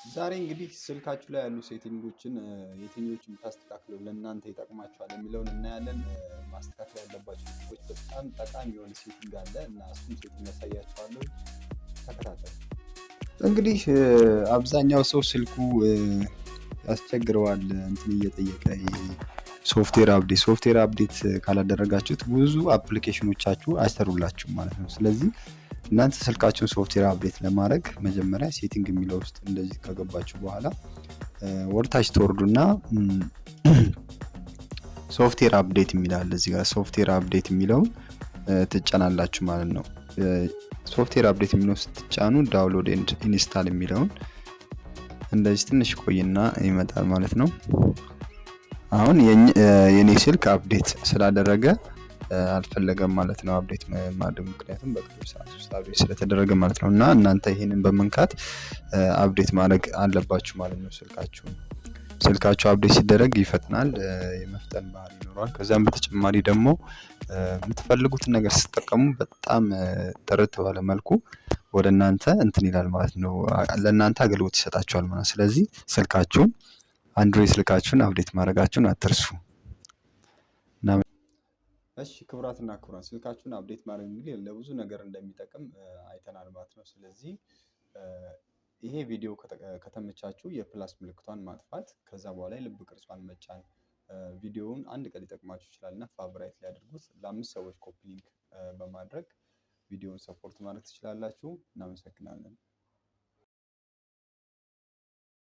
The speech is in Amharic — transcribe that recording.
ዛሬ እንግዲህ ስልካችሁ ላይ ያሉ setting ኦችን የትኞቹን ብታስተካክሉ ለእናንተ ይጠቅማችኋል የሚለውን እናያለን። ማስተካከል ያለባቸው ነጥቦች፣ በጣም ጠቃሚ የሆነ setting አለ እና እሱን setting ያሳያችኋለሁ። ተከታተሉ። እንግዲህ አብዛኛው ሰው ስልኩ ያስቸግረዋል፣ እንትን እየጠየቀ፣ software update። Software update ካላደረጋችሁት ብዙ application ኖቻችሁ አይሰሩላችሁም ማለት ነው። ስለዚህ እናንተ ስልካችሁን software update ለማድረግ መጀመሪያ setting የሚለው ውስጥ እንደዚህ ከገባችሁ በኋላ ወደታች ትወርዱና software update የሚል አለ። እዚህ ጋር software update የሚለውን ትጫናላችሁ ማለት ነው። Software update የሚለውን ስትጫኑ download and install የሚለውን እንደዚህ ትንሽ ቆይና ይመጣል ማለት ነው። አሁን የኔ ስልክ update ስላደረገ አልፈለገም ማለት ነው update ማድረግ፣ ምክንያቱም በቅርብ ሰዓት ውስጥ update ስለተደረገ ማለት ነው። እና እናንተ ይሄንን በመንካት update ማድረግ አለባችሁ ማለት ነው። ስልካችሁን ስልካችሁ update ሲደረግ ይፈጥናል፣ የመፍጠን ባህሪ ይኖረዋል። ከዚያም በተጨማሪ ደግሞ የምትፈልጉትን ነገር ስትጠቀሙ በጣም ጥርት ባለ መልኩ ወደ እናንተ እንትን ይላል ማለት ነው። ለእናንተ አገልግሎት ይሰጣችኋል ማለት ነው። ስለዚህ ስልካችሁን፣ Android ስልካችሁን update ማድረጋችሁን አትርሱ። እሺ ክቡራትና ክቡራን፣ ስልካችሁን update ማድረግ እንግዲህ ለብዙ ነገር እንደሚጠቅም አይተናል ማለት ነው። ስለዚህ ይሄ ቪዲዮ ከተመቻችሁ የ plus ምልክቷን ማጥፋት፣ ከዛ በኋላ የልብ ቅርጿን መጫን፣ ቪዲዮውን አንድ ቀን ሊጠቅማችሁ ይችላል እና favorite ላይ አድርጉት። ለአምስት ሰዎች copy link በማድረግ ቪዲዮውን support ማድረግ ትችላላችሁ። እናመሰግናለን።